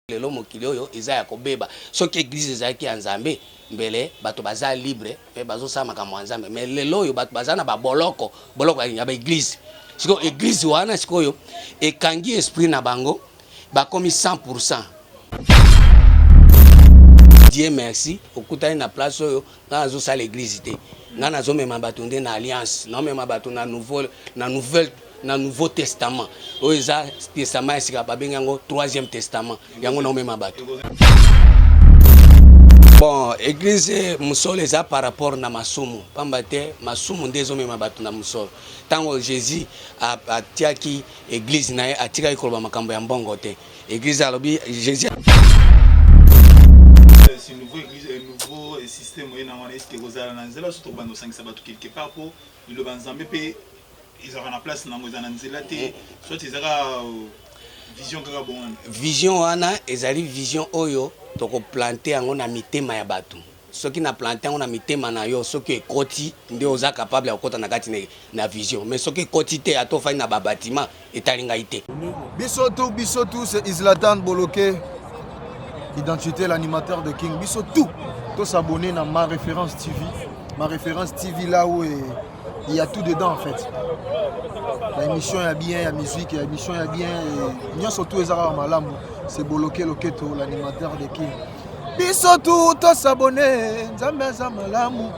Lelo mokili oyo eza ya kobeba soki eglise ezalaki ya nzambe mbele bato baza libre pe bazosala makambo ya nzambe mais lelo oyo bato baza na ba boloko boloko ya ba eglise sikoyo eglise wana sikoyo ekangi esprit na bango bakomi 100% Dieu merci okutani na place oyo nga nazosala eglise te nga nazomema bato nde na alliance naomema bato na nouveau na nouvelle na nouveau testament oyo eza testament ya sika babengi yango troisième testament yango naomema bato bon eglise mosolo eza par rapport na masumu pamba te masumu nde ezomema bato na mosolo ntango jésus atiaki eglise na ye atikaki koloba makambo ya mbongo te eglise alobi jésus ce nouveau église un nouveau système oye na wana est-ce que kozala na nzela soki tokobanda kosangisa bato quelque part mpo liloba nzambe mpe ezalaka na place nango eza na nzela te soit ezaka euh, vision kaka bongo wana vision wana ezali vision oyo tokoplante yango na mitema ya bato soki na plante yango na mitema na yo soki ekoti nde oza capable ya kokota na kati na vision mais soki ekoti te ata ofandi na babatima etali ngai te biso tout biso tout c'est Islatan Boloke identité l'animateur de King biso tout tous s'abonner na ma référence TV ma référence TV là où est il y a tout dedans en fait la émission ya bien ya musique ya émission ya bien nyonso tout eza kaka malamu c'est boloke loketo l'animateur de king biso tout tosabone nzambe aza malamu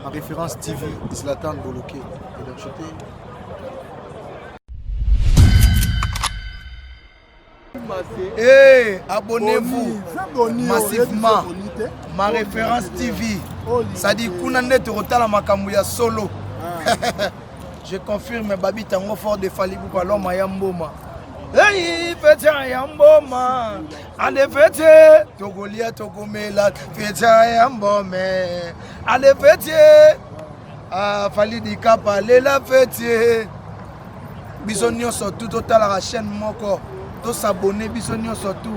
ma référence tv zlatan boloke identité Hey, abonnez-vous massivement. Ma référence TV. Ça dit kuna nde tokotala makambo ya solo. Ah. Je confirme Babi Tango fort de Fally Ipupa l'homme ya mboma. Hey, fete ya mboma. Ale fete tokolia tokomela fete ya mbome. Ale fete ah, Fally Dikapa lela fete. biso nyonso tu totalaka chaîne moko tosabone biso nyonso tu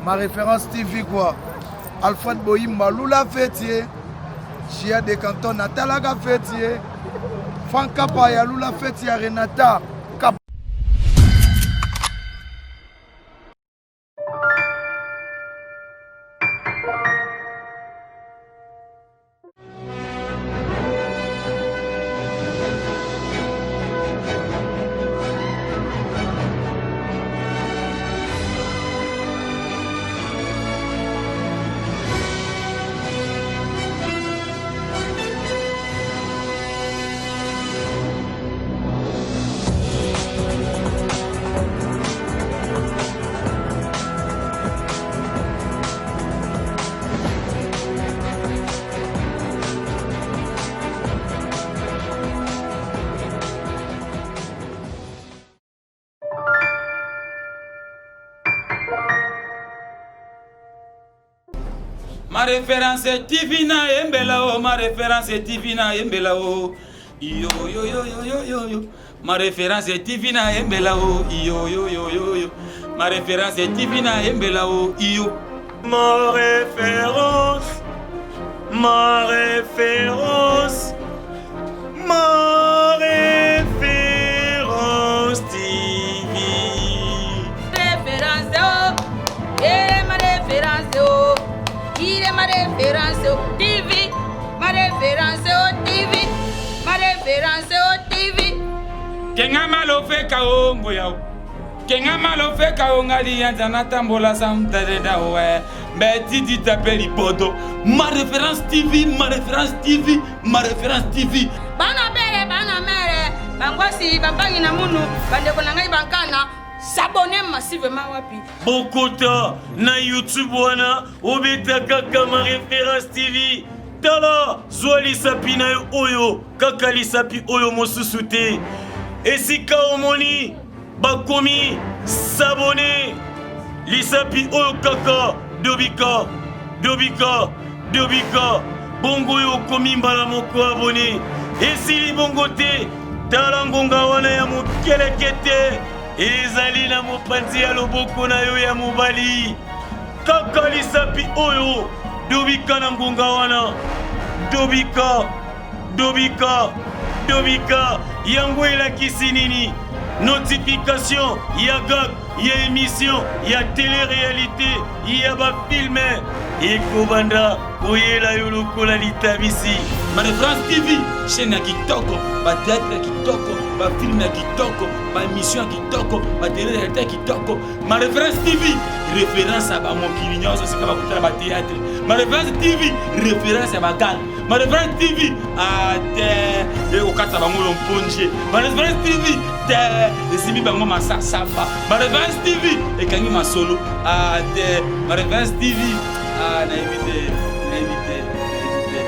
ma référence tv quoi alfred boyimba lula fetie jia de canton natalaka fetie frank kapa ya lula feti ya renata Ma référence TV na yembela o ma référence TV na yembela o iyo yo yo yo yo yo yo ma référence TV na yembela o iyo yo yo yo yo ma référence TV na yembela o iyo ma référence ma référence Ma référence TV. Référence oh, eh ma référence oh, il est ma référence oh, TV, ma référence oh, TV, ma référence oh, TV. Kenga malofeka o ngoya o. Kenga malofeka o ngali yanza natambola samtadeda we. Mbetidi tape libodo. Ma référence TV, ma référence TV. Ma référence TV. Bana bere, bana mere, bangwasi, bambangi na munu, bandeko na ngai bankana, s'abonner massivement wapi. Bokota na YouTube wana obeta kaka Ma référence TV. Tala, zwa lisapi na yo oyo, kaka lisapi oyo mosusu te. Esika omoni bakomi s'abonner lisapi oyo kaka dobika dobika dobika bongo oyo okomi mbala moko abone esili bongo te tala ngonga wana ya mokeleke te ezali na mopanzi ya loboko na yo ya mobali kaka lisapi oyo dobika na ngonga wana dobika Dobika, dobika, yango elakisi nini? Notification ya gag, ya émission, ya télé-réalité, ya ba film ekobanda koyela yo lokola litabisi. Ma référence TV, chaîne ya kitoko, ba théâtre ya kitoko, ba film ya kitoko, ba émission ya kitoko, ba télé-réalité ya kitoko. Ma référence TV, référence ya ba mokili nyonso sika bakutana ba théâtre. Ma référence TV, référence ya ba gag. Ma référence TV, ah te, ekokata bango lomponje. Ma référence TV, te, esimbi bango masasamba. Ma référence TV, ekangi masolo. Ah te, Ma référence TV, ah nayebi te, nayebi te, nayebi te.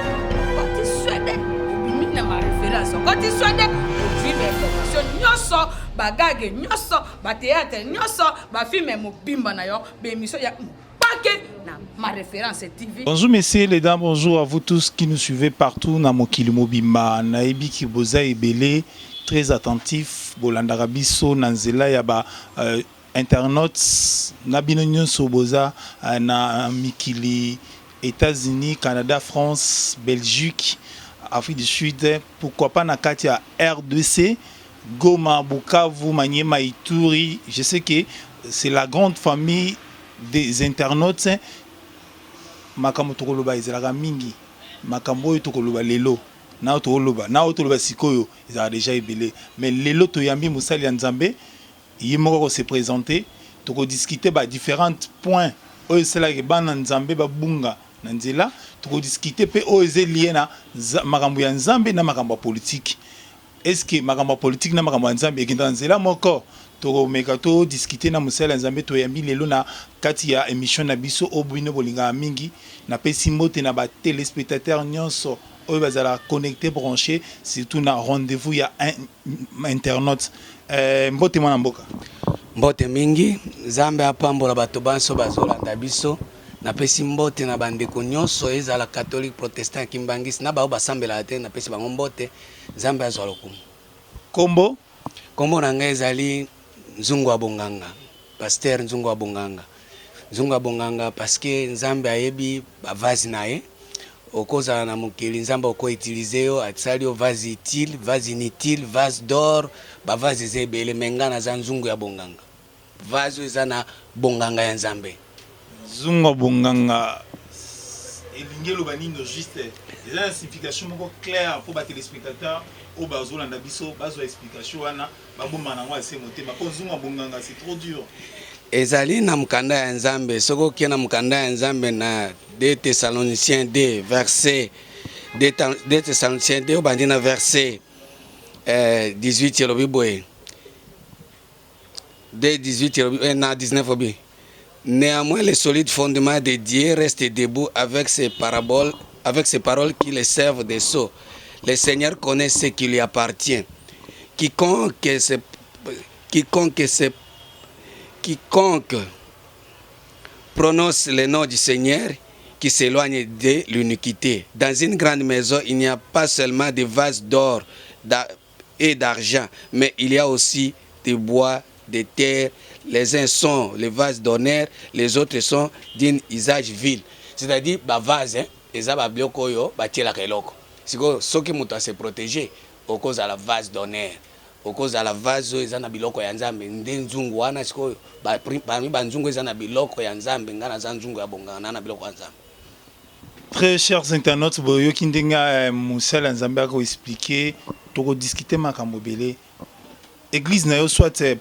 Okoti swede obimi na ma référence okoti swede ozwi ba information nyonso bagage nyonso batheatre nyonso bafilme mobimba na yo baémission ya mpake na ma référence tv. Bonjour messieurs les dames, bonjour à vous tous qui nous suivez partout na mokili mobimba. Nayebi ki boza ebele très attentif bolandaka biso na nzela ya ba euh, internautes na bino nyonso boza euh, na mikili États-Unis, Canada, France, Belgique, Afrique du Sud, pourquoi pas na kati ya RDC, Goma, Bukavu, Maniema, Ituri. Je sais que c'est la grande famille des internautes. Makambo tokoloba ezalaka mingi, makambo oyo tokoloba lelo na oyo tokoloba na oyo toloba sikoyo ezalaka deja ebele, mais lelo toyambi mosali ya Nzambe, ye moko ako se presenter, toko discuter ba différents points oyo esalaka bana Nzambe babunga na nzela, toko discuter mpe oyo eza lié na makambo ya Nzambe na makambo ya politique. Est ce que makambo ya politique na makambo ya Nzambe ekendaka nzela moko? Tokomeka todiscuter na mosali ya Nzambe toyambi lelo na kati ya émission na biso oyo bino bolingaka mingi. Napesi mbote na batéléspectateur nyonso oyo bazalaka connecté, branché, surtout na rendez-vous ya internaute. Mbote mwana mboka. Mbote mingi, Nzambe apambola bato banso bazolanda biso. Napesi mbote na bandeko nyonso, ezala catholique, protestant, kimbangisi na bao basambelaka te, napesi bango mbote. Nzambe azwa lokumu. Kombo? Kombo na ngai ezali Nzungu ya Bonganga, pasteur Nzungu ya Bonganga. Nzungu ya Bonganga parce que Nzambe ayebi bavase na ye. Okozala na mokili, Nzambe akoutiliser yo, asali yo vase utile, vase inutile, vase d'or, bavase eza ebele, mais ngai naza Nzungu ya Bonganga, vase oyo eza na bonganga ya Nzambe. Nzungu ya Bonganga elingi eloba nini juste? Eza na signification moko claire mpo batéléspectateur oyo bazolanda biso bazwa explication wana, babomba nango ase motema, mpo Nzungu ya Bonganga, c'est trop dur. Ezali na mokanda ya Nzambe. Soki okei na mokanda ya Nzambe na 2 Thessaloniciens 2 verset 2 Thessaloniciens 2, obandi na verset 18, elobi boye, 2 18 elobi, na 19 obi: "Néanmoins, le solide fondement de Dieu reste debout avec ses paraboles, avec ses paroles qui le servent de sceau. Le Seigneur connaît ce qui lui appartient. Quiconque prononce le nom du Seigneur, qui s'éloigne de l'iniquité. Dans une grande maison, il n'y a pas seulement des vases d'or et d'argent, mais il y a aussi des bois, des terres. Les uns sont les vases d'honneur, les autres sont d'un usage vil." C'est-à-dire, ba vase, hein, eza ba biloko oyo batielaka eloko. Sikoyo soki moto ase protéger, okozala vase d'honneur, okozala vase oyo eza na biloko ya Nzambe. Nde nzungu wana sikoyo, parmi banzungu eza na biloko ya Nzambe, ngai naza nzungu ya bonganga na biloko ya Nzambe. Très chers internautes, boyoki ndenge mosali ya Nzambe akoexpliquer. Tokodiscuter makambo ebele. Église na yo, soit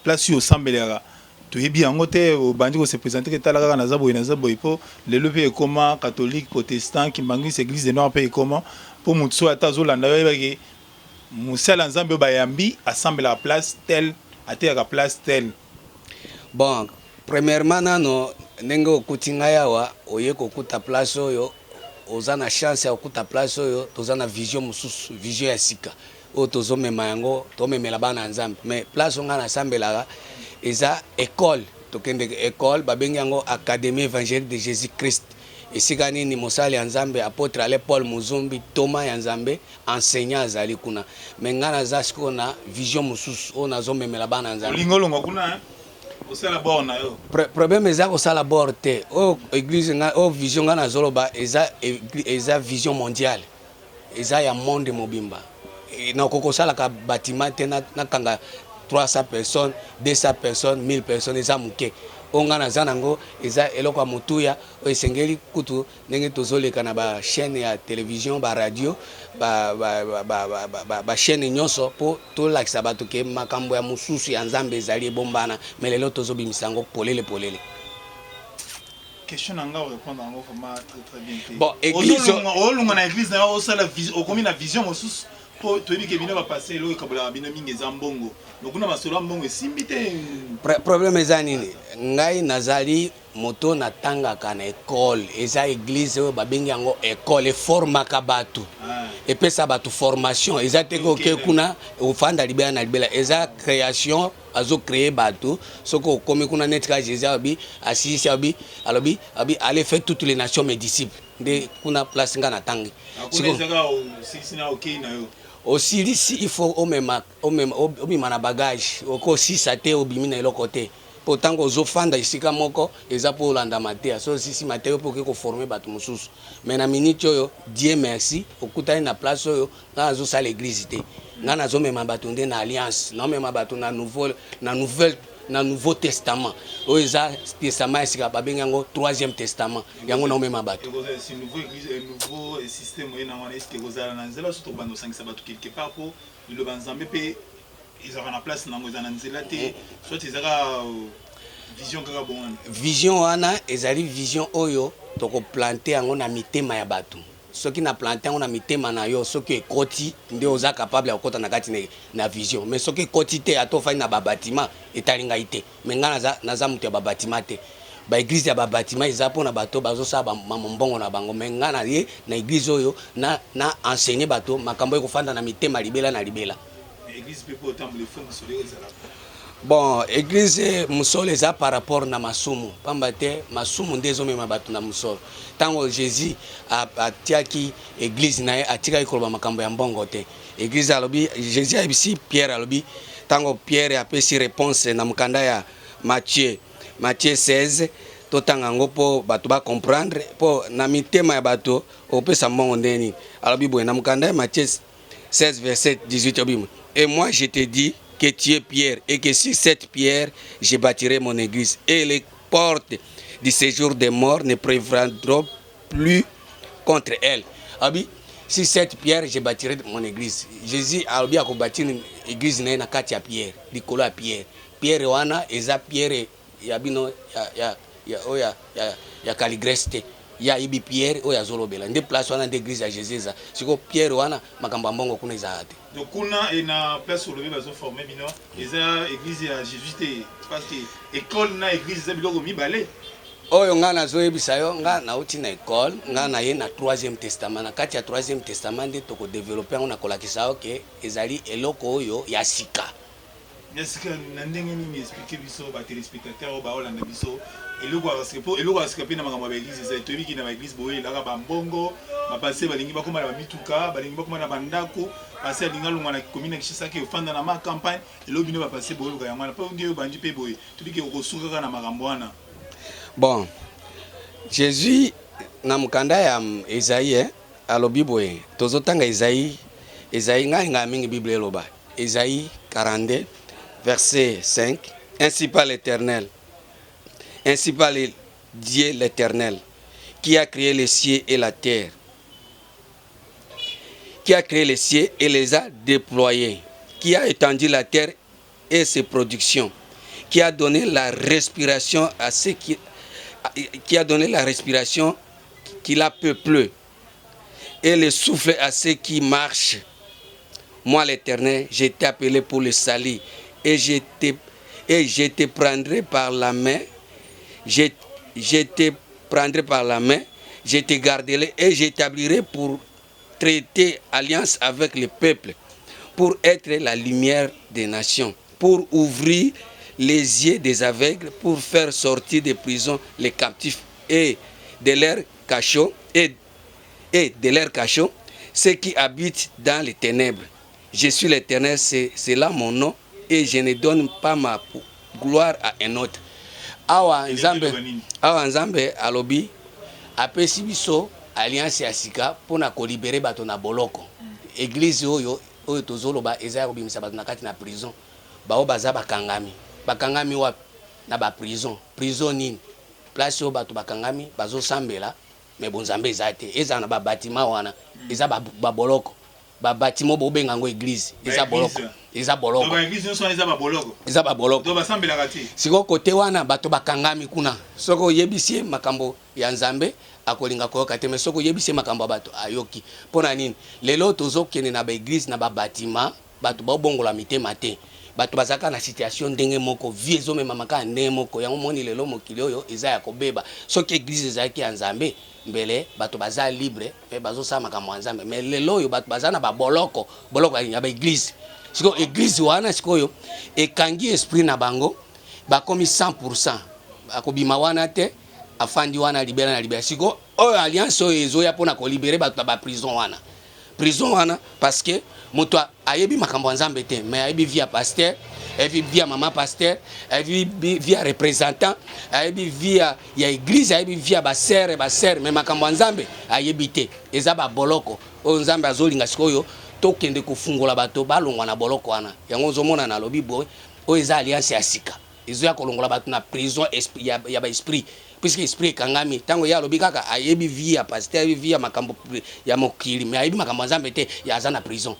place oyo osambelaka, toyebi yango te. Obandi kose présenter ke tala kaka, naza boye, naza boye, mpo lelo mpe ekoma catholique, protestant, kimbangisi, église de noir mpe ekoma, mpo motu soki ata azolanda yo ayebaki mosali ya Nzambe oyo bayambi asambelaka place tel, ateyaka place tel. Bon, premièrement nano, ndenge okuti ngai awa, oye kokuta place oyo, oza na chance ya kokuta place oyo toza na vision mosusu, vision ya sika oyo tozomema yango, tomemela bana ya Nzambe. Mais place oyo ngai nasambelaka eza école. Tokendeke école babengi yango Académie évangélique de Jésus Christ, esika nini mosali ya Nzambe apôtre Ale Paul Muzumbi, toma ya Nzambe, enseignant, azali kuna. Mais ngai naza sikoyo na vision mosusu oyo nazomemela bana ya Nzambe. Olingi olongwa kuna, hein? Osala bord na yo. Problème eza kosala bord te. Oyo église nga, oyo vision nga nazoloba eza eza vision mondiale, eza ya monde mobimba. Nakoki kosalaka bâtiment te, nakanga. 300 personnes, 200 personnes, 1000 personnes eza moke. Oyo ngai naza nango eza eloko ya motuya oyo esengeli kutu ndenge tozoleka na ba chaîne ya television, ba radio, ba, ba, ba, ba, ba, ba, ba, ba chaîne nyonso mpo tolakisa bato ke makambo ya mosusu ya Nzambe ezali ebombana, mais lelo tozobimisa yango polele polele. Question na nga orépondre yango vraiment très très bien te. Bon, église olunga na église na yo osala okomi na vision mosusu po toyebi ke bino bapaster eloko ekabolaka bino mingi eza mbongo, donc kuna masolo ya mbongo esimbi te. Problème eza nini? Ngai nazali moto natangaka na école, eza église oyo babengi yango école, eformaka bato, epesa bato formation. Eza te oke kuna ofanda libela na libela, eza création, azo créer bato. Soki okomi kuna neti kaka Jésus alobi, asilisi, alobi alobi alobi allez faire toutes les nations mes disciples, nde kuna place nga natangi. Osilisi, il faut omema omema obima na bagage. Okosisa te, obimi na eloko te, mpo ntango ozofanda esika moko eza mpo olanda mateya. So osisi mateya mpo okoki koformer bato mosusu. Mais na minute oyo, Dieu merci, okutani na place oyo ngai nazosala église te. Ngai nazomema bato nde na alliance, naomema bato na nouveau na nouvelle na Nouveau Testament oyo eza testament ya sika, babengi yango Troisième Testament. Yango naomema bato. Si nouveau église, nouveau système oye nango wana, est-ce que ekozala na nzela so tokobanda kosangisa bato quelque part, mpo liloba Nzambe mpe ezalaka na place nango, eza na nzela te, soit ezaka vision kaka bongo wana? Vision wana ezali vision oyo tokoplanter yango na mitema ya bato. Soki na plante yango na mitema na yo, soki ekoti nde oza capable ya kokota na kati na vision. Mais soki ekoti te, ata ofandi na babatima, etali ngai te. Mais ngai naza moto ya babatima te. Baéglise ya babatima eza mpona bato bazosala mbongo na bango. Mais ngai na ye na église oyo na enseigner bato makambo ekofanda na mitema libela na libela. Église mpe mpo otambola efo mosolo ezala. Bon, église mosolo eza par rapport na masumu, pamba te masumu nde ezomema bato na mosolo. Ntango Jésus atiaki église na ye, atikaki koloba makambo ya mbongo te. Église alobi, Jésus ayebisi Pierre, alobi, ntango Pierre apesi réponse na mokanda ya Matthieu, Matthieu 16, totanga yango mpo bato bacomprendre, mpo na mitema ya bato opesa mbongo ndenge nini. Alobi boye na mokanda ya Matthieu 16 verset 18, alobi: "Et moi, je te dis que tu es Pierre et que sur cette pierre je bâtirai mon église et les portes du séjour des morts ne prévaudront plus contre elle." Alobi: "Sur cette pierre je bâtirai mon église." Jésus alobi akobâtir église na ye na kati ya pierre, likolo ya pierre. Pierre wana eza pierre ya bino ya oyo ya Caligrès te. Ye ayebi pierre oyo azolobela nde place wana nde église ya Jésus eza. Sikoyo pierre wana, makambo ya mbongo kuna ezalaka te. Donc kuna e na place olobi bazoformer bino, eza église ya Jésus te, parce que école na église eza biloko mibale. Oyo ngai nazoyebisa yo, ngai nauti na école, ngai na ye na Troisième Testament. Na kati ya Troisième Testament nde tokodévelopper yango na kolakisa yo ke ezali eloko oyo ya sika. Ya sika na ndenge nini? Explique biso, batéléspectateur oyo baolanda biso, eloko ya sika, mpo eloko ya sika mpe na makambo ya baéglise ezali. Toyebiki na baéglise boyelaka bambongo, bapasteur balingi bakóma na bamituka, balingi bakóma na bandako, pasteur alingi alongwa na commune ya Kinshasa ke ofanda na ma campagne. Eloko bino bapasteur boyoluka yango wana, mpo nde oyo bandi mpe boye, tobiki okosuka kaka na makambo wana. Bon, Jésus na mokanda ya Esaïe, eh, alobi boye, tozotanga Esaïe, Esaïe, ngai ngai mingi Bible eloba, Esaïe 42 verset 5: "Ainsi parle l'Éternel, ainsi parle Dieu l'Éternel qui a créé les cieux et la terre, qui a créé les cieux et les a déployés, qui a étendu la terre et ses productions, qui a donné la respiration à ceux qui a donné la respiration, qui l'a peuplé, et le souffle à ceux qui marchent. Moi l'Éternel, je t'ai appelé pour le salut et je te prendrai par la main, je te prendrai par la main, je te garderai et j'établirai pour traiter alliance avec le peuple, pour être la lumière des nations, pour ouvrir les yeux des aveugles, pour faire sortir des prisons les captifs et de leur cachot et de leur cachot ceux qui habitent dans les ténèbres. Je suis l'Éternel, c'est là mon nom, et je ne donne pas ma gloire à un autre." Awa Nzambe, awa Nzambe alobi apesi biso alliance ya sika mpona kolibérer bato na boloko. Église oyo tozoloba eza ya kobimisa bato na kati na prison. Baoyo baza bakangami. Bakangami wapi? Na ba prison. Prison nini? Place oyo bato bakangami bazosambela mais bonzambe eza te. Ezala na ba batiment wana eza ba ba boloko. Ba batiment bobenga yango eglise eza boloko. Eza boloko. Ba eglise nyonso wana eza ba boloko. Eza ba boloko. Donc basambelaka te. Sikoyo kote wana bato bakangami kuna. Soki oyebisi ye makambo ya Nzambe akolinga koyoka te mais soki oyebisi ye makambo ya bato ayoki. Pona nini? Lelo tozokende na ba eglise na ba batiment Batu bao bongola mitema te. Batu baza kaka na situation ndenge moko, vie ezo memama kaka ndenge moko. Yango omoni lelo mokili oyo eza ya kobeba. Soki eglise ezalaki ya Nzambe, mbele batu baza libre pe bazo sala makambo ya Nzambe. Mais lelo oyo batu baza na ba boloko, boloko ya ba eglise. Sikoyo eglise wana sikoyo ekangi esprit na bango, bakomi 100% akobima wana te, afandi wana libela na libela. Sikoyo oyo alliance oyo ezoya pona ko liberer batu na ba prison wana. Prison wana parce que moto ayebi makambo ya Nzambe te mais ayebi vie ya pasteur, ayebi vie ya mama pasteur, ayebi vie ya représentant, ayebi vie ya, ya église, ayebi vie ya ba sœur ba sœur mais makambo ya Nzambe ayebi te. Eza ba boloko oyo Nzambe azolinga sikoyo tokende kofungola bato balongwa na boloko wana. Yango ozomona nalobi boye, oyo eza alliance ya sika. Ezoya kolongola bato na prison ya, ya ba esprit puisque esprit ekangami ntango ye alobi kaka ayebi vie ya pasteur ayebi vie ya makambo ya mokili mais ayebi makambo ya Nzambe te ya aza na prison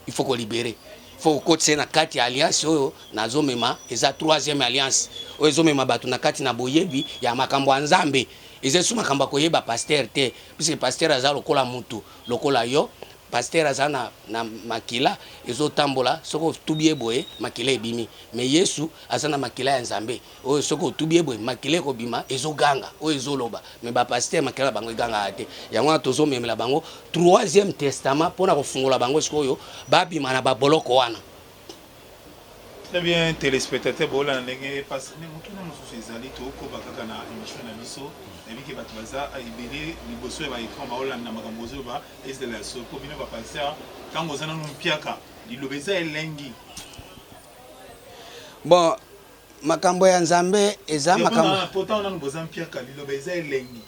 il faut kolibere faut kokotisa ye na kati ya alliance oyo nazomema eza troisième alliance oyo ezomema bato na kati na boyebi ya makambo ya Nzambe eza esu makambo ya koyeba pasteur te puisque pasteur aza lokola mutu lokola yo Pasteur aza na, na makila ezo tambola soki otubi ye boye makila ebimi mais yesu aza na makila ya nzambe oyo soki otubi ye boye makila ekobima ezo ganga oyo ezo loba mais ba pasteur makila na bango egangaka te yango wana tozo memela bango troisième testament pona kofungola bango sikoyo babima na ba boloko wana. Très bien telespectateur bolanda ndenge pasi mais motuna mosusu ezali tokoba kaka na émission na biso nayebi ke bato baza ebele liboso ya ba écran baolanda makambo ozoloba ezala ya solo mpo bino ba pasteur ntango oza nanu mpiaka liloba eza elengi bon makambo ya nzambe eza makambo po ntango nanu boza mpiaka liloba eza elengi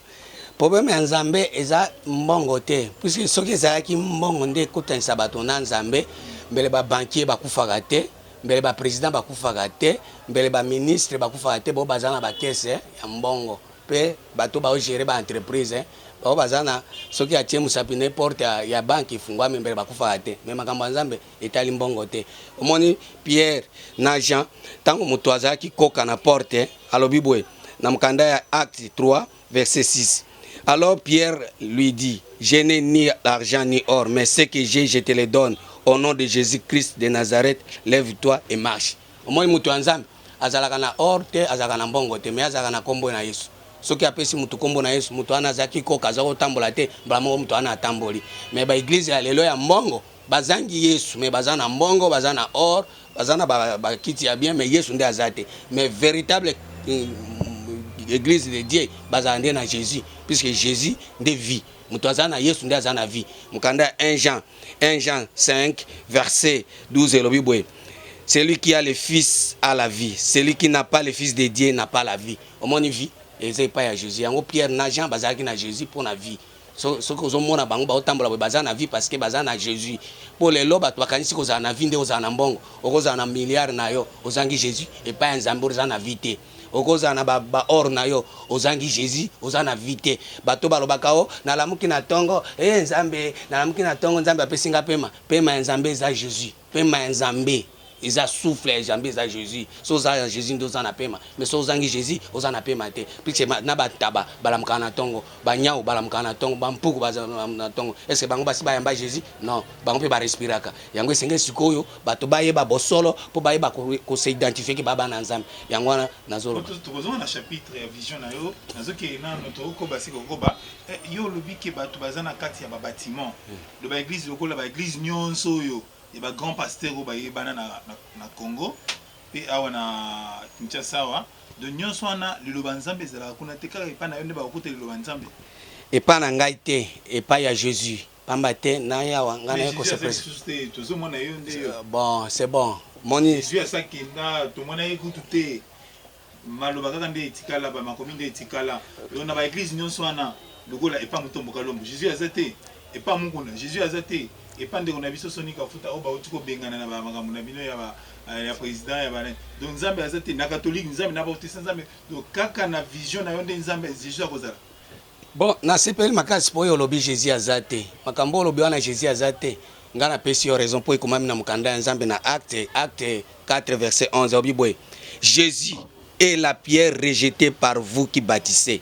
problème ya nzambe eza mbongo te puisque soki ezalaki mbongo nde ekutanisa bato na nzambe mbele ba banquier bakufaka te mbele ba president bakufaka te mbele ba ministre bakufaka te bo baza na bakese ya mbongo pe bato bao gérer ba entreprise bao baza na soki atie mosapi ne porte ya, ya banque efungwami mbele bakufaka te me makambo ya nzambe etali mbongo te omoni Pierre na Jean ntango moto azalaki koka na porte alobi boye na mokanda ya Acte 3 verset 6 alors Pierre lui dit je n'ai ni argent ni or mais ce que j'ai je te le donne au nom de Jésus-Christ de Nazareth lève-toi et marche omoni moto ya nzambe azalaka na or te azalaka na mbongo te mais azalaka na kombo na Yesu soki apesi moto kombo na Yesu moto wana azalaki koka aza kotambola te mbala moko moto wana atamboli mais ba eglise ya lelo ya mbongo Bazangi yesu mais baza na mbongo baza na or baza na ba kiti ya bien mais yesu nde aza te mais veritable eglise de Dieu bazala nde na Jesus puisque Jesus nde vie moto aza na yesu nde aza na vie mokanda ya 1 Jean 1 Jean 5 verset 12 elobi boye celui qui a le fils a la vie celui qui n'a pas le fils de Dieu n'a pas la vie omoni vie eza epai ya Jesus yango Pierre na Jean bazalaki na Jesus mpo na vie soki ozomona bango baotambola boye baza na vie parce que baza na Jesus po lelo bato bakanisi kozala na vie nde kozala na mbongo okozala na milliard na yo ozangi Jesus epai ya Nzambe oza na vie te okozala na ba, ba or na yo ozangi Jesus oza na vie te bato balobaka o nalamuki na tongo e eh, Nzambe nalamuki na tongo Nzambe apesi nga pema pema ya Nzambe eza Jesus pema ya Nzambe eza souffle ya Nzambe eza Jesus so oza na Jesus nde oza na pema mais so ozangi Jesus oza na pema te puisque na bantaba balamukaka na tongo banyau balamukaka na tongo bampuku baza na tongo est ce que bango basi bayamba Jesus non bango mpe barespiraka yango esengeli sikoyo bato bayeba bosolo mpo bayeba ko se identifier ke baba na Nzambe yango wana nazoloba tokozonga na chapitre ya vision na yo nazokende nano tokokoba se kokoba eh, yo olobi ke bato baza na kati ya babatiment do baeglise lokola baeglise nyonso oyo ya ba grand pasteur oyo bayebana na, na, na Congo pe awa na Kinshasa awa donc nyonso wana liloba Nzambe ezalaka kuna te kaka epai na yo nde bakokuta liloba Nzambe epai na ngai te epai ya Jésus pamba te na yawa ngai naye kose te tozomona yo nde yo bon c'est bon moni Jésus asakenda tomona ye kutu te maloba kaka nde etikala ba makomi nde etikala donc na ba eglise nyonso wana lokola epa Mutombo Kalombo Jésus aza te epa Mukuna Jésus aza te. Epa ndeko na biso Sony Kafuta oyo bawuti kobengana na ba makambo na bino ya ba ya president ya ba nani. Donc Nzambe aza te na catholique Nzambe na protestant Nzambe donc kaka na vision na yo nde Nzambe Jesus akozala. Bon nasepeli makasi po oyo olobi Jesus aza te makambo oyo olobi wana Jesus aza te nga napesi yo raison po ekomami na mokanda ya Nzambe na acte acte 4 verset 11 alobi boye Jesus est la pierre rejetee par vous qui batissez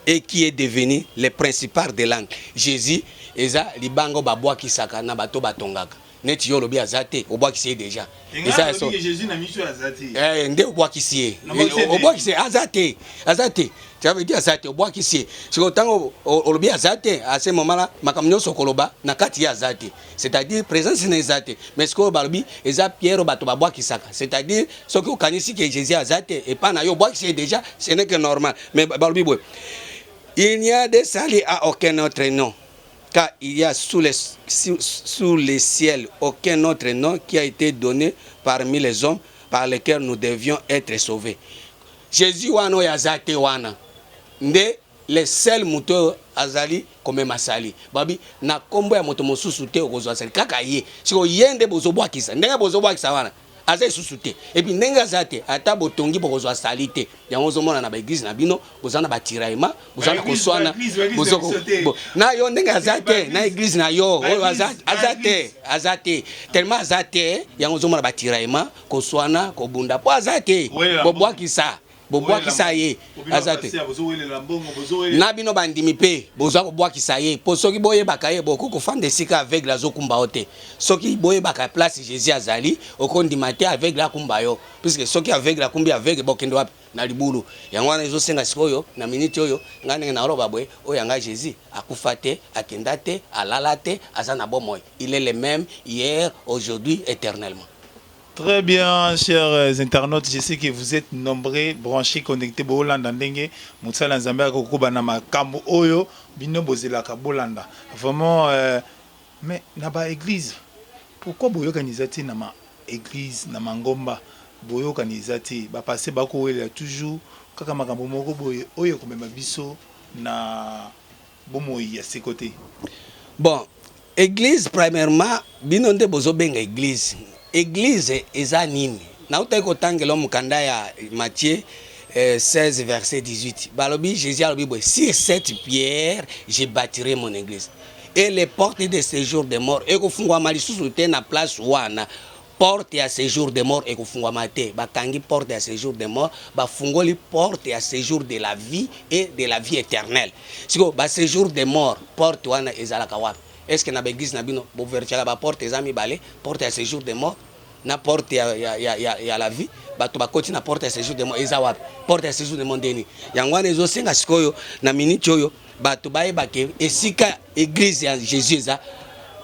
et qui est devenu le principal de l'angle. Jesus eza libanga oyo babwakisaka na bato batongaka. Neti yo olobi aza te, obwakisi ye dejà. Eza ya solo. Jesus na miso aza te. Eh, nde obwakisi ye. Obwakisi ye aza te. Aza te. Ça veut dire aza te, obwakisi ye. Sikoyo tango olobi aza te, à ce moment là makambo nyonso okoloba na kati ye aza te. C'est-à-dire présence na eza te. Mais sikoyo balobi eza pierre oyo bato babwakisaka. C'est-à-dire soki okanisi que Jésus aza te epa na yo obwakisi ye déjà, ce n'est que normal. Mais balobi boye, il n'y a de salut à aucun autre nom, car il y a sous les, sous le ciel aucun autre nom qui a été donné parmi les hommes par lequel nous devions être sauvés. Jésus wana oyo aza te wana nde Le seul moto oyo azali komema salut. Balobi na kombo ya moto mosusu te okozwa salut kaka ye. Sikoyo ye nde bozobwakisa. Ndenge bozobwakisa wana aza lisusu te. Et puis ndenge aza te ata botongi bokozwa salut te. Yango ozomona na ba eglise na bino boza na ba tiraillement, boza na koswana, bozo bo, na yo ndenge aza te na eglise na yo oyo aza aza te, aza te. Tellement aza te yango ozomona ba tiraillement, koswana, kobunda po aza te. Bobwakisa. Bobwakisa ye aza te na bino bandimi pe boza kobwakisa ye po soki boyebaka ye bokoki kofanda esika aveugle azokumba yo te soki boyebaka place Jesus azali okondima te aveugle akumba yo puisque soki aveugle akumbi aveugle bokende wapi na libulu yango wana ezosenga sikoyo na minute oyo ngai ndenge naoloba boye oyo ya ngai Jesus akufa te akenda te alala te aza na bomoi il est le meme hier aujourd'hui eternellement. Très bien, chers internautes, je sais que vous êtes nombreux, branchés, connectés, bolanda ndenge mosala Nzambe akokoba na makambo oyo bino bozelaka bolanda. Vraiment euh, mais na ba église pourquoi boyokani eza te na ma église na mangomba boyokani eza te ba pasteur bakowelela toujours kaka makambo moko boye oyo ekomema biso na bomoi ya seko te. Bon, eglise premièrement bino nde bozobenga eglise. Eglise eza nini? Nautaki kotangela mokanda ya Matthieu 16 eh, verset 18. Balobi Jésus alobi boye, sur cette pierre je bâtirai mon église. Et les portes de séjour de mort ekofungwama lisusu te na place wana. Porte ya sejour de mort ekofungwama te, bakangi porte ya sejour de mort, bafungoli porte ya sejour de la vie et de la vie eternelle. Sikoyo ba sejour de mort porte wana ezalaka wapi? Est ce que na ba eglise na bino bo verifiaka ba porte eza mibale, porte ya sejour de mort na porte ya, ya, ya, ya, ya la vie? Bato bakoti na porte ya sejour de mort eza wapi? Porte ya sejour de mort nde nini? Yango wana ezosenga sikoyo na minute oyo bato bayeba ke esika eglise ya Jesus eza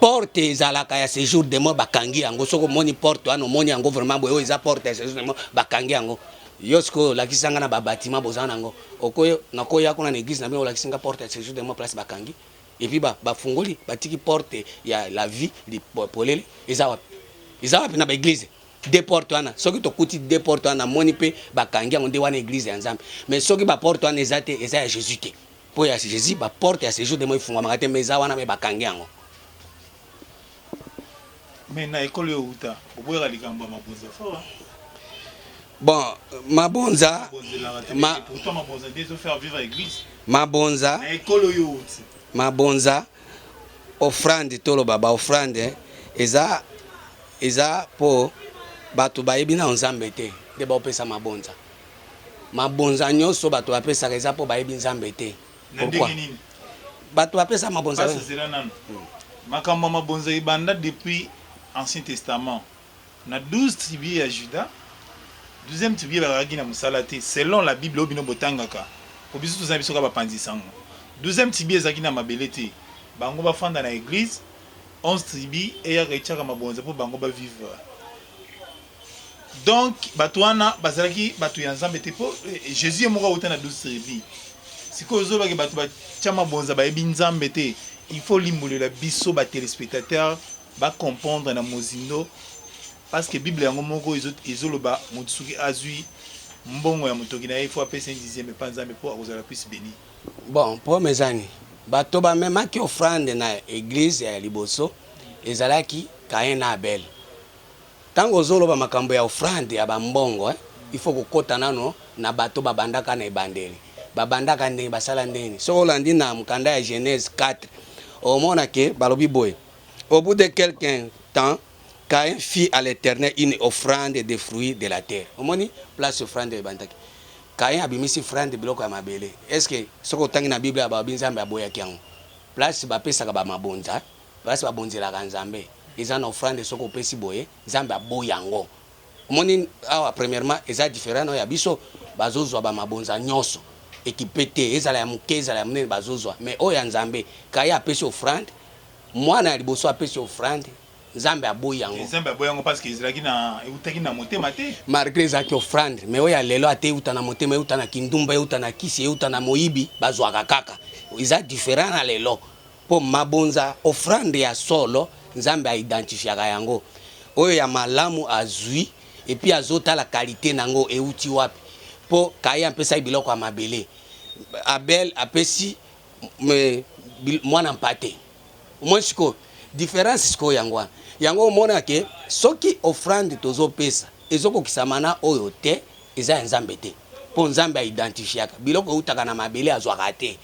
porte ezalaka ya sejour de mort bakangi yango. Soki omoni porte wana omoni yango vraiment boye, oyo eza porte ya sejour de mort bakangi yango. Yo sikoyo olakisa nga na ba batiment boza nango, okoyo nakoya kuna na eglise na bino olakisi nga porte ya sejour de mort place bakangi et puis ba bafungoli batiki porte ya la vie polele eza wapi? Eza wapi na ba eglise? Deux portes wana soki tokuti deux portes wana namoni pe bakangi yango nde wana eglise ya Nzambe mais soki ba porte wana eza te eza ya Jesus te po ya Jesus ba porte ya sejour de mort efungwamaka te mais eza wana mais bakangi yango. Mais na ekolo yo owuta oboyaka likambo ya mabonza fort hein. Bon mabonza ma pourtant mabonza nde ezo faire vivre eglise. Mabonza na ekolo yo owuti. Mabonza offrande toloba ba offrande eza Eza po batu bayebi nanu nzambe te nde bao pesa mabonza. Mabonza nioso batu bapesaka eza po bayebi nzambe te. Na ndenge nini? Batu bapesa mabonza. Pasta zela nanu. Makambo ya mabonza ebanda depuis ancien testament. Na 12 tribus ya Juda, 12e tribu bazalaki na musala te selon la bible oyo bino botangaka po biso toza na biso kaka bapanzi sango. 12e tribu ezalaki na mabele te. Bango bafanda na eglise. 11 tribus eyaka etiaka mabonza po bango ba vivre donc bato wana bazalaki bato ya nzambe te po jesus ye moko awuta na 12 tribus sikoyo ozolobake bato batya mabonza bayebi nzambe te il faut limbolela biso ba telespectateur ba comprendre na mozindo parce que bible yango moko ezoloba moto soki azwi mbongo ya motoki na ye il faut apesa un dixième epa nzambe po akozala plus béni. Bon problème eza nini? Bato bamemaki offrande na eglise ya liboso. Ezalaki Caïn na Abel. Tango ozoloba makambo ya offrande ya ba mbongo eh, il faut kokota nano na bato babandaka na ebandeli. Babandaka ndenge, basala ndenge nini? Soki olandi na mokanda ya Genèse 4, omona ke balobi boye, Au bout de quelque temps, Caïn fit à l'Eternel une offrande des fruits de la terre. Omoni place offrande ebandaki. Caïn abimisi offrande biloko ya mabele. Est ce que soki otangi na Bible balobi Nzambe aboyaki yango? Place bapesaka ba mabonza, place babonzelaka Nzambe, eza na offrande soki opesi boye, Nzambe aboyi yango. Omoni awa premièrement eza different na oyo ya biso, bazozwa ba mabonza nionso ekipe te, ezala ya moke ezala ya monene bazozwa, mais oyo ya Nzambe, Caïn apesi offrande, mwana ya liboso apesi offrande, Nzambe aboyi yango. Nzambe aboyi yango parce que ezalaki na eutaki na motema te. Malgre ezalaki offrande, mais oyo ya lelo ata euta na motema, euta na kindumba, euta na kisi, euta na moyibi, bazwaka kaka. Eza different na lelo. Po mabonza, offrande ya solo, Nzambe a identifiaka yango. Oyo ya malamu azui et puis azotala qualite na yango euti wapi. Po Caïn apesaki biloko ya mabele, Abel apesi mwana mpate. Omoni sikoyo difference sikoyo yango wana. Yango omona ke soki offrande tozopesa ezokokisama na oyo te, eza ya Nzambe te. Po Nzambe a identifiaka biloko eutaka na mabele azwaka te.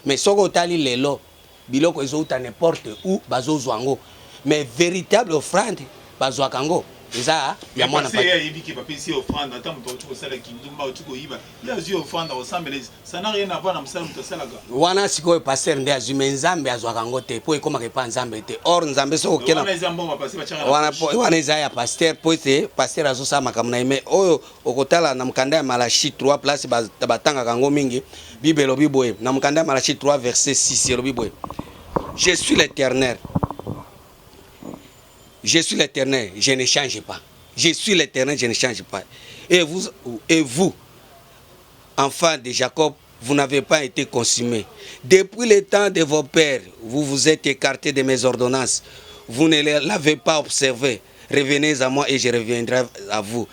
Mais soki otali lelo biloko ezouta n'importe où bazozwa yango mais veritable offrande bazwaka yango eza ya mwana mpate. Ayebi ke bapesi ye offrande ata moto auti kosala kindumba auti koyiba ye azwi offrande akosambela ça n'a rien à voir na mosala moto asalaka. Wana sikoyo pasteur nde azwi mais Nzambe azwaka yango te po ekomaka epa Nzambe te or Nzambe soki okena wana eza mbongo ba pasteur batiaka na wana po wana eza ya pasteur po ete pasteur azosala makambo na ye mais oyo Okotala na mokanda ya Malachie 3 place batangaka yango mingi, Bible elobi boye na mokanda ya Malachie 3 verset 6 elobi boye, Je suis l'Eternel, je suis l'Eternel, je ne change pas. Je suis l'Eternel, je ne change pas. Et vous, et vous, enfants de Jacob, vous n'avez pas été consumés. Depuis le temps de vos pères, vous vous êtes écartés de mes ordonnances. Vous ne l'avez pas observé. Revenez à moi et je reviendrai à vous,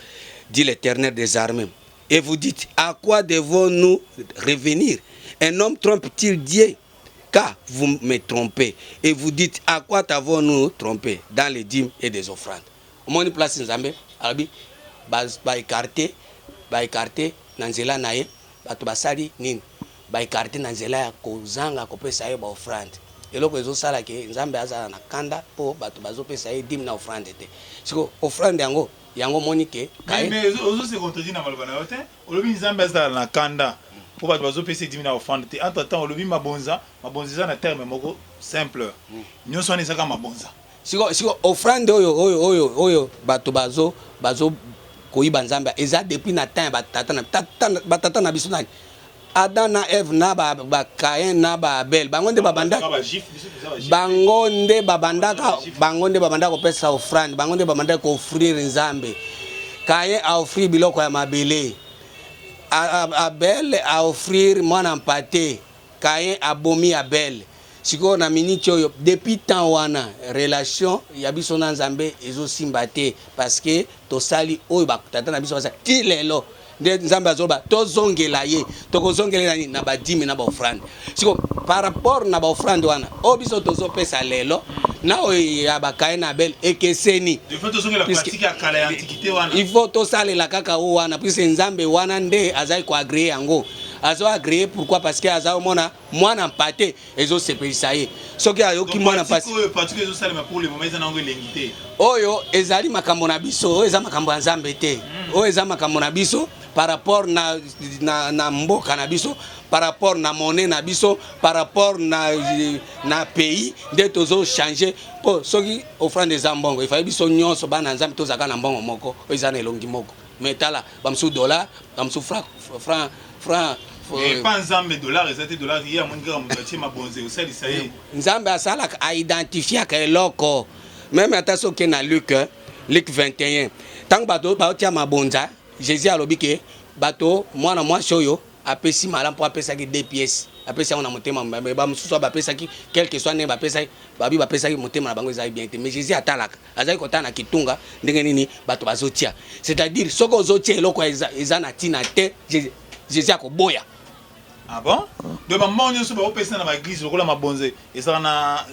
dit l'Éternel des armées. Et vous dites, à quoi devons-nous revenir Un homme trompe-t-il Dieu Car vous me trompez. Et vous dites, à quoi t'avons-nous trompé Dans les dîmes et des offrandes. Omoni place Nzambe, alobi, ba, ba écarté, ba écarté, na nzela na ye, bato basali nini? Ba écarté na nzela ya kozanga kopesa ye ba offrande. Eloko ezosala ke Nzambe azala na kanda po bato bazopesa ye dime na offrande te. Siko offrande yango, yango omoni ke Mais, mais ozo se contredire na maloba na yo te. Olobi Nzambe azala na kanda po bato bazopesa ye dime na offrande te. Entre temps olobi mabonza, mabonza eza na terme moko simple. Nionso wana eza kaka mabonza. Siko siko offrande oyo oyo oyo oyo bato bazo bazo koyiba Nzambe eza depuis na temps ya ba tata na tata ba tata na biso nani? Adam na Eve na ba, ba Caïn na ba Abel bango nde babandaka bango nde babandaka bango nde babandaka kopesa offrande bango nde babandaka koofrir Nzambe. Caïn a offrir biloko ya mabele, Abel a offrir mwana mpate, Caïn abomi Abel. Sikoyo na minute oyo depuis temps wana relation ya biso na Nzambe ezo simba te parce que tosali oyo ba tata na biso basali ti lelo nde Nzambe azoloba tozongela ye tokozongela ye na nini na ba dime na ba offrande sikoyo par rapport na ba offrande wana oyo biso tozopesa lelo na oyo ya ba Caïn na Abel ekeseni il faut tosalela kaka oyo wana puisque Nzambe wana nde azali ko agreer yango azo agreer pourquoi parce que aza omona Mwana mpate ezo sepelisa ye soki ayoki mwana mpasi. Oyo pratique ezo salema pour le moment eza nango elengi te. Oyo ezali makambo na biso, oyo eza makambo ya Nzambe te. Oyo eza makambo na biso par rapport na, na, na mboka na biso, par rapport na monnaie na biso, par rapport na, na pays nde tozo changer po soki offrande eza mbongo, il fallait biso nyonso bana Nzambe tozalaka na mbongo moko oyo eza na elongi moko. Mais tala ba mosusu dollar, ba mosusu franc, franc, franc. Mais pas Nzambe dollar eza te dollar ye amoni kaka moto atie mabonze osalisa ye. Nzambe asalaka a identifiaka eloko meme ata soki na Luc Luc 21 ntango bato baotia mabonza Jésus alobi ke bato mwana mwasi oyo apesi malamu mpo apesaki deux pièces apesi yango na motema mais bamosusu bapesaki quelque soit ndenge bapesaki babi bapesaki motema na bango ezali bien te mais Jésus atalaka azali kotala na kitunga ndenge nini bato bazotia c'est-à-dire soki ozotia eloko eza, eza na ntina te Jésus akoboya. Ah bon? Donc ba mbongo nyonso bakopesa na ba église lokola mabonze ezalaka na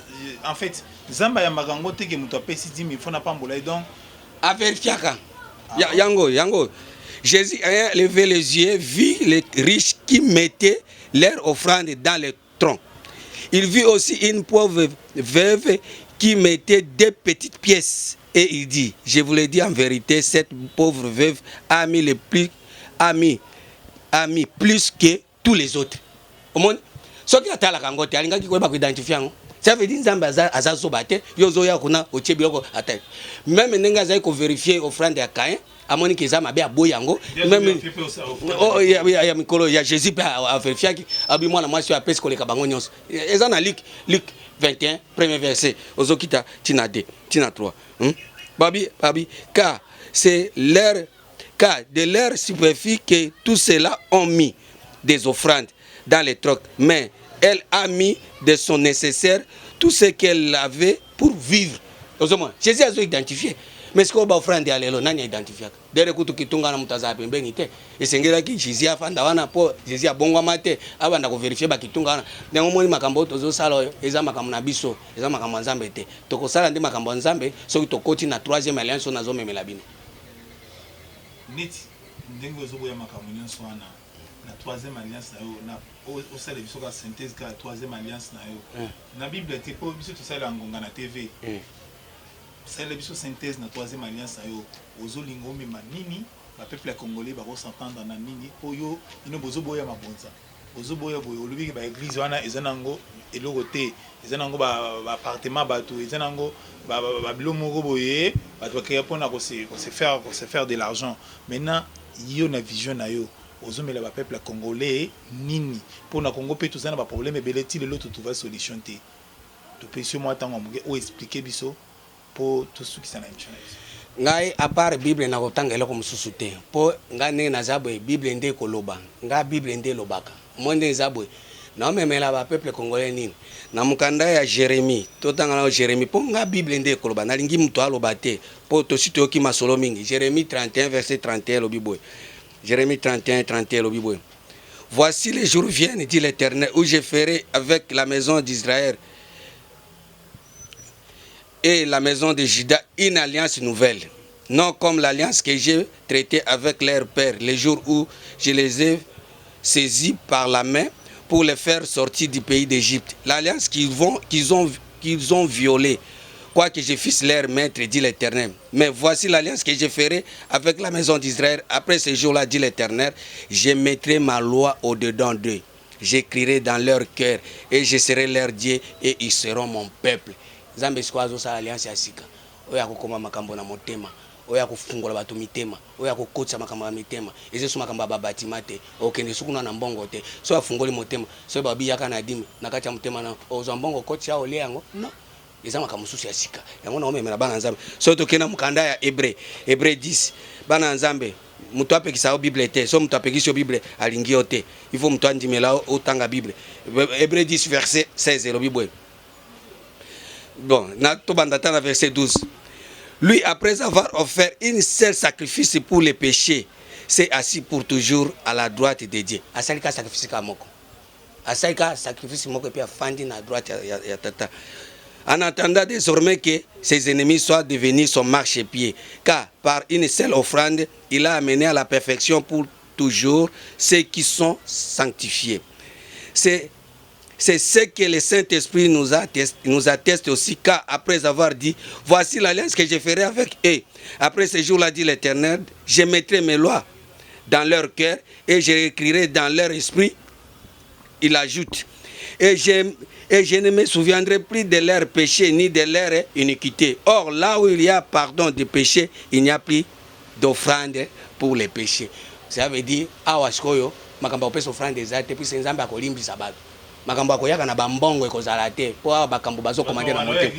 en fait Nzambe ayambaka yango te ke moto apesi dime il faut napambola ye donc. A verifiaka ya, yango yango Jésus ayant levé les yeux vit les riches qui mettaient leur offrande dans le tronc. Il vit aussi une pauvre veuve qui mettait deux petites pièces et il dit, je vous le dis en vérité, cette pauvre veuve a mis le plus a mis a mis plus que tous les autres. Omoni soki atalaka yango te alingaki koyeba koidentifie yango. Ça veut dire Nzambe aza, aza zoba te. Yo ozoya kuna otie biloko ata meme ndenge azali koverifier offrande ya Caïn amoni ke eza mabe aboyi yango meme oh, ya, ya, ya mikolo ya Jésus mpe averifiaki abi mwana mwasi oyo apesi koleka bango nyonso. Eza na Luc Luc 21 premier verset ozokita tina 2 tina 3 hmm? Babi babi car c'est leur Car de leur superflu que tout cela ont mis des offrandes dans les trocs, mais elle a mis de son nécessaire tout ce qu'elle avait pour vivre. Ozomona, Jésus azo identifier. Mais sikoyo ba offrande ya lelo nani identifiaka? Dere kutu kitunga na moto azala pembeni te. Esengelaki Jésus afanda wana po Jésus abongwama te, abanda ko verifier ba kitunga wana. Ndenge omoni makambo oyo tozosala oyo eza makambo na biso, eza makambo ya Nzambe te. Tokosala nde makambo ya Nzambe soki tokoti na troisième alliance oyo nazomemela bino. Neti ndenge ozo boya makambo nionso wana na troisième alliance na yo na osala biso kaka synthèse kaka troisième alliance na yo na bible te po biso tosalela ngonga na TV salela biso synthèse na troisième alliance na yo ozolinga omema nini ba peuple ya congolais bako s'entendre na nini po yo bino bozo boya mabonza Bozo boya boye olobi ke ba eglise wana eza nango eloko te eza nango ba appartement batu eza nango ba bilo moko boye batu ba crea pona ko se faire ko se faire de l'argent maintenant yo na vision na yo ozo mela ba peuple congolais nini po na Congo pe toza na ba problème ebele ti lelo to trouva solution te topesi yo mwa tango ya moke o explique biso Po tosukisa na emission na biso. Ngai a part bible nakotanga eloko mosusu te po ngai ndenge naza boye bible nde ekoloba nga bible nde elobaka omoni ndenge eza boye naomemela ba peuple congolais nini na mokanda ya Jeremie totanga nao Jeremie po nga bible nde ekoloba nalingi moto aloba te po tosi toyoki masolo mingi Jeremie 31 verset 31 elobi boye Jeremie 31 31 elobi boye Voici les jours viennent, dit l'Éternel, où je ferai avec la maison d'Israël et la maison de Juda une alliance nouvelle, non comme l'alliance que j'ai traitée avec leur père les jours où je les ai saisis par la main pour les faire sortir du pays d'Égypte. L'alliance qu'ils vont, qu'ils ont, qu'ils ont violée, quoique je fisse leur maître, dit l'Éternel. Mais voici l'alliance que je ferai avec la maison d'Israël. Après ce jour-là, dit l'Éternel, je mettrai ma loi au-dedans d'eux. J'écrirai dans leur cœur et je serai leur Dieu et ils seront mon peuple. Nzambe sikoyo azosala alliance ya sika oyo akokoma makambo na motema, oyo akofungola bato mitema, oyo akokotisa makambo na mitema. Eza lisusu makambo ya ba batiment te, okende lisusu kuna na mbongo te. Soki afungoli motema, soki balobi yaka na dime na kati ya motema na yo, okozwa mbongo okotisa olie yango? Non. Eza makambo mosusu ya sika. Yango nakomemela bana ya Nzambe. Soki tokei na mokanda ya Hebreu, Hebreu 10, bana ya Nzambe, moto apekisa yo Bible te. Soki moto apekisi yo Bible, alingi yo te. Il faut moto andimela yo otanga Bible. Hebreu 10 verset 16 elobi boye. Bon, na tobanda ata na verset 12. Lui, après avoir offert une seule sacrifice pour les péchés, s'est assis pour toujours à la droite de Dieu. Asali ka sacrifice ka moko. Asali kaka sacrifice moko et puis afandi na droite ya, ya, ya tata. En attendant désormais que ses ennemis soient devenus son marchepied, car par une seule offrande, il a amené à la perfection pour toujours ceux qui sont sanctifiés. C'est c'est ce que le Saint-Esprit nous atteste, nous atteste aussi, car après avoir dit, voici l'alliance que je ferai avec eux. Après ce jour-là, dit l'Éternel, je mettrai mes lois dans leur cœur et je écrirai dans leur esprit. Il ajoute, et je, et je ne me souviendrai plus de leur péché ni de leur iniquité. Or, là où il y a pardon de péché, il n'y a plus d'offrande pour les péchés. Ça veut dire, awa sikoyo, makambo ya kopesa offrande eza te, puisque Nzambe akolimbisa bato. Makambo ya koyaka na ba mbongo ekozala te, po awa bakambo bazo commander na motema.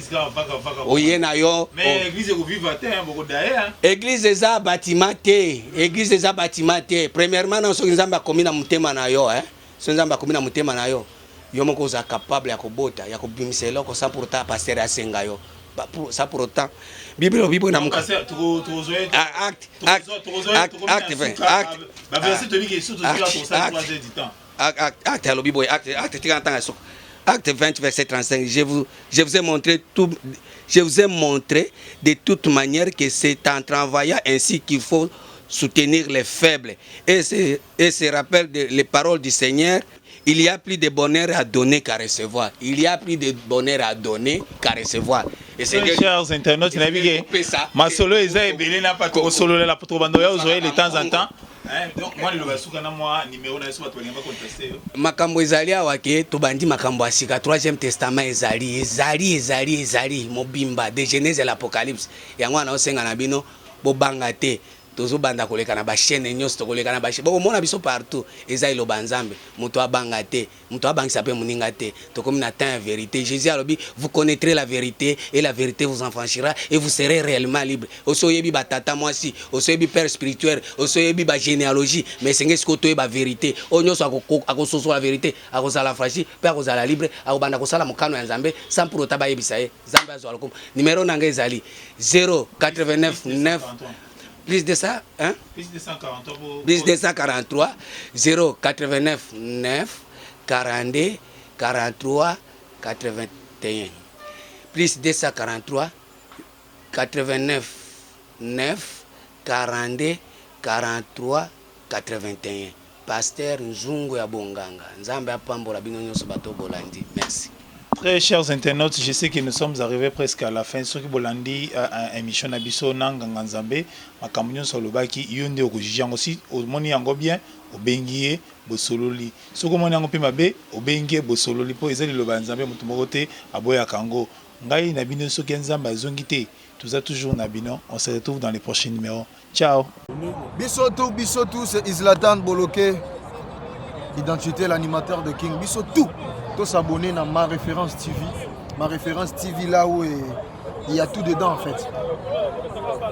Oye na yo. Mais église ekovivre te, hein, bokodaye, hein. Église eza bâtiment te, église eza bâtiment te. Premièrement, na soki Nzambe akomi na motema na yo, hein. Soki Nzambe akomi na motema na yo, yo moko oza capable ya kobota, ya kobimisa eloko sans pour autant pasteur asenga yo. Sans pour autant Bible elobi boye na moka acte acte acte acte acte acte alobi boye acte acte tika natanga suka. Acte 20, verset 35, je vous, je vous ai montré tout, je vous ai montré de toute manière que c'est en travaillant ainsi qu'il faut soutenir les faibles. Et se, et se rappelle de, les paroles du Seigneur, il y a plus de bonheur à donner qu'à recevoir. Il y a plus de bonheur à donner qu'à recevoir. Et c'est que chers internautes, nayebi ke masolo eza ebele na pato kosololela poto bando ya ozoye de temps en temps. Donc moi liloba suka na mwa numéro na yesu bato balingi baconteste yo. Makambo ezali awa ke tobandi makambo ya sika troisième testament ezali ezali ezali ezali mobimba de Genèse à l'Apocalypse. Yango wana osenga na bino bobanga te Tozo banda koleka na ba chaine nionso tokoleka na ba chaine bokomona biso partout eza liloba ya nzambe mutu abanga te mutu abangisa pe muninga te tokomi na temps ya verite Jesus alobi vous connaitrez la verite et la verite vous enfranchira et vous serez reellement libre osi oyebi ba tata mwasi osi oyebi père spirituel osi oyebi ba genealogie mais esengeli sikoyo toyeba verite oyo nionso akososola verite akozala affranchi pe akozala libre akobanda kosala mokano ya nzambe sans pour autant bayebisa ye Nzambe azwa lokumu. Numero na ngai ezali 089 9 plus de ça hein? Plus 243 plus 243 089 9 42 43 81 plus 243 89 9 42 43 81 Pasteur Nzungu ya Bonganga Nzambe apambola bino nionso bato bolandi merci. Très chers internautes, je sais que nous sommes arrivés presque à la fin. Soki bolandi emission na biso na nganga Nzambe, makambo nyonso alobaki, yo nde oko juger yango. Si omoni yango bien, obengi ye, bosololi. Soki omoni yango pe mabe, obengi ye, bosololi. Po eza liloba ya Nzambe, moto moko te aboyaka yango. Ngai na bino soki Nzambe azongi te, toza toujours na bino. On se retrouve dans les prochains numéros. Ciao. Biso tout, biso tout, c'est Islatan Boloke. Identité, l'animateur de King. Biso tout. Tous abonnés à ma référence TV. Ma référence TV là où il y a tout dedans en fait.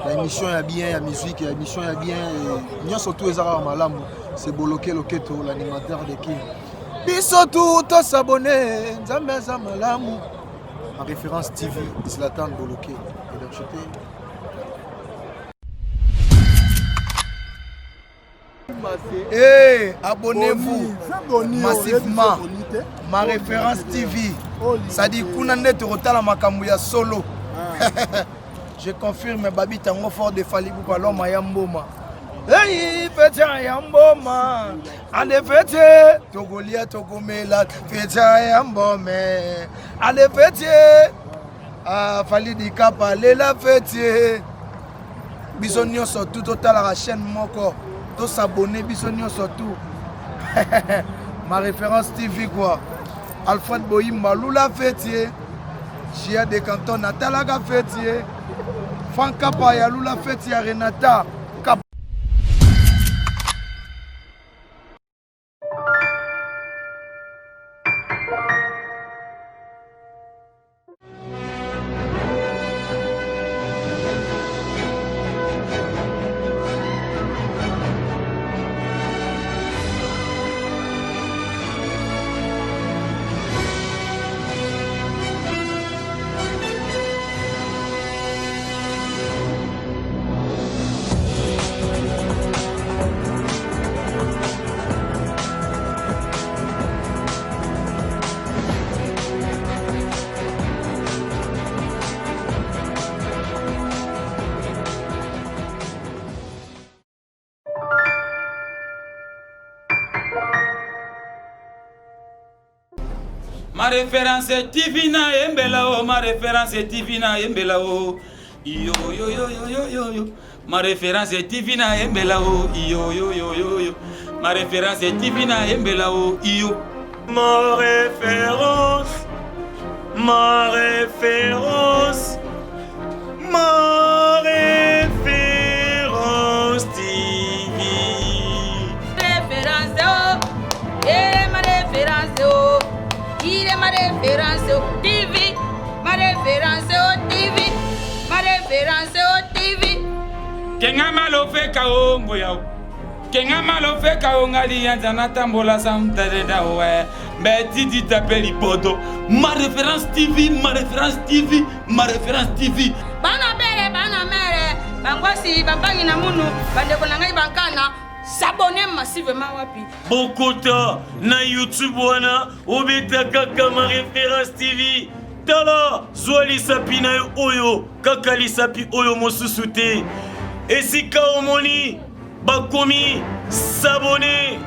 La émission est bien, la musique, la émission est bien. Et surtout les malamu. C'est Boloke Loketo, l'animateur de King. Biso tout, tous abonnés. Nzambe aza malamu. Ma référence TV, Zlatan Boloke. Identité. Hey, abonnez-vous massivement. Ma référence TV. Ça dit kuna nde tokotala makambo ya solo. Je confirme Babi Tango fort de Fally Ipupa l'homme ya mboma. Hey, fete ya mboma. Ale fete tokolia tokomela fete ya mbome. Ale fete Ah, Fally Dikapa lela fete. Biso nyonso tout totalaka chaîne moko. To s'abonner biso nyonso tout. Ma référence TV quoi. Alfred Boyimba lula fete. Gia de Canton natalaka fete. Franck Kapa ya lula fete ya Renata. Ma référence TV na yembela o ma référence TV na yembela o iyo yo yo yo yo yo yo ma référence TV na yembela o iyo yo yo yo yo ma référence TV na yembela o iyo ma référence ma référence ma référence TV référence oh eh ma référence oh il est ma référence oh TV ma référence oh TV ma référence oh TV kenga malofeka o ngoya o kenga malofeka o ngali yanza natambola samtadeda we mbe tidi tape libodo ma référence tv ma référence tv ma référence tv bana bere bana mere bangwasi bambangi na munu bandeko na ngai bankana. S'abonner massivement wapi? Bokota na YouTube wana obeta kaka ma référence TV. Tala, zwa lisapi na yo oyo, kaka lisapi oyo mosusu te. Esika omoni bakomi s'abonner,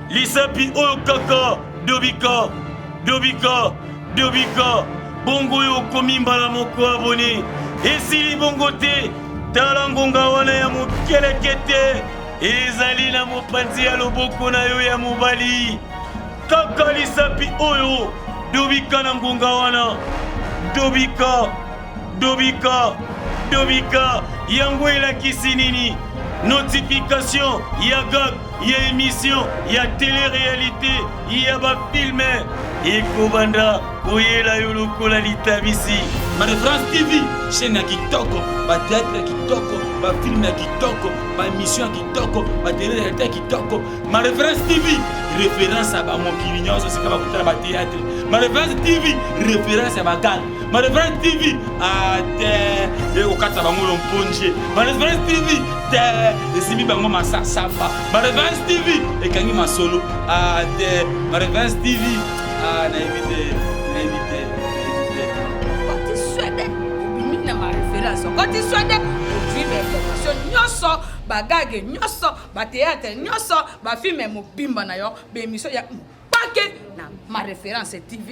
lisapi oyo kaka dobika, dobika, dobika. Bongo oyo okomi mbala moko abonné. Esili bongo te, tala ngonga wana ya mokelekete ezali na mopanzi ya loboko na yo ya mobali. Kaka lisapi oyo dobika na ngonga wana, dobika, dobika, dobika. Yango elakisi nini? Notification ya gag, ya émission, ya télé-réalité, ya bafilme ekobanda koyela yo lokola litabisi. Ma référence TV, chaîne ya kitoko, ba théâtre ya kitoko, ba film ya kitoko, ba émission ya kitoko, ba télé-réalité ya kitoko. Ma référence TV, référence ya bamokili nyonso esika bakutana ba théâtre. Ma référence TV, référence ya bagag. Ma référence TV, ate ekokata bango lomponje. Ma référence TV, te esimbi bango masasamba. Ma référence TV, ekangi masolo. Ate Ma référence TV, ah, nayebi te, nayebi te, nayebi te. Okoti swede, obimi na ma référence. Okoti swede, ozwi bainformation nyonso, bagage nyonso, batheatre nyonso, bafilme mobimba na yo, baémission ya mpake na ma référence TV.